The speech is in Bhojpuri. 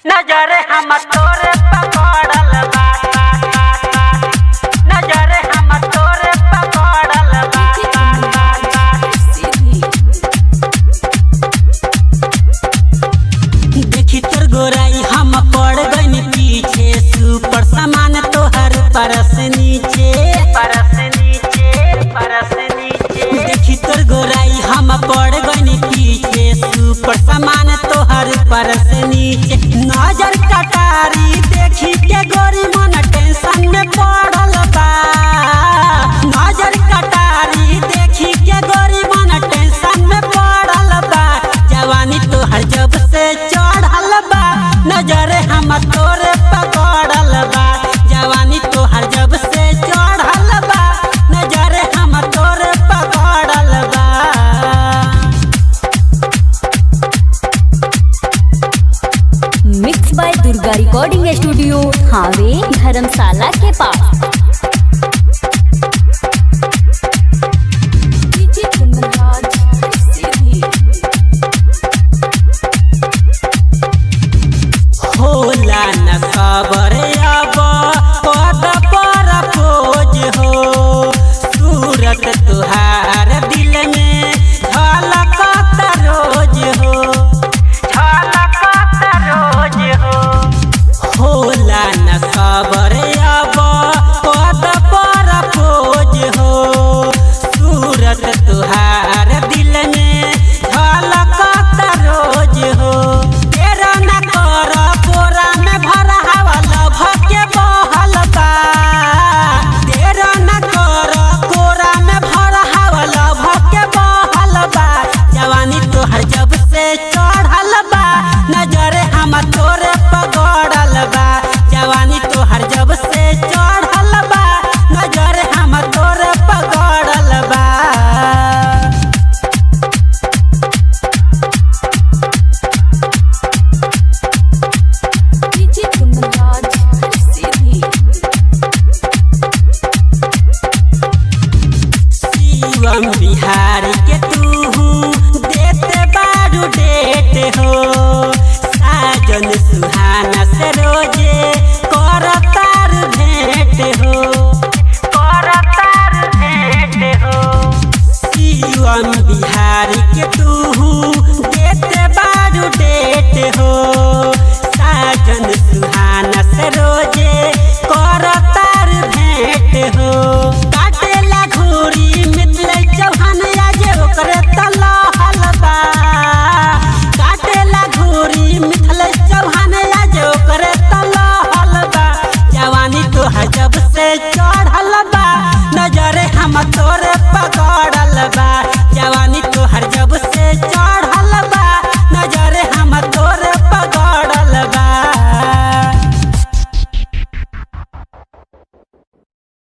नजर हम तोरे पकड़ल बा, नजर हम तोरे पकड़ल बा। देखी तोर गोराई हम पड़ गईनी पीछे, सुपर सामान तोहर परस नीचे, परस नीचे, परस नीचे। देखी तोर गोराई हम पड़ गईनी पीछे, सुपर सामान तोहर परस नीचे। नजर कटारी देखी के गोरी मन टेंशन में पड़ल बा। नजर कटारी देखी के गोरी मन टेंशन में पड़ल बा। जवानी तोहर जब से चढ़ल बा, नजर हम तोरे पकड़ल बा। जवानी तोहर जब से चढ़ल बा, नजर हम तोरे पकड़ल बा। Mix by Durga recording studio, Thawe धर्मशाला के पास।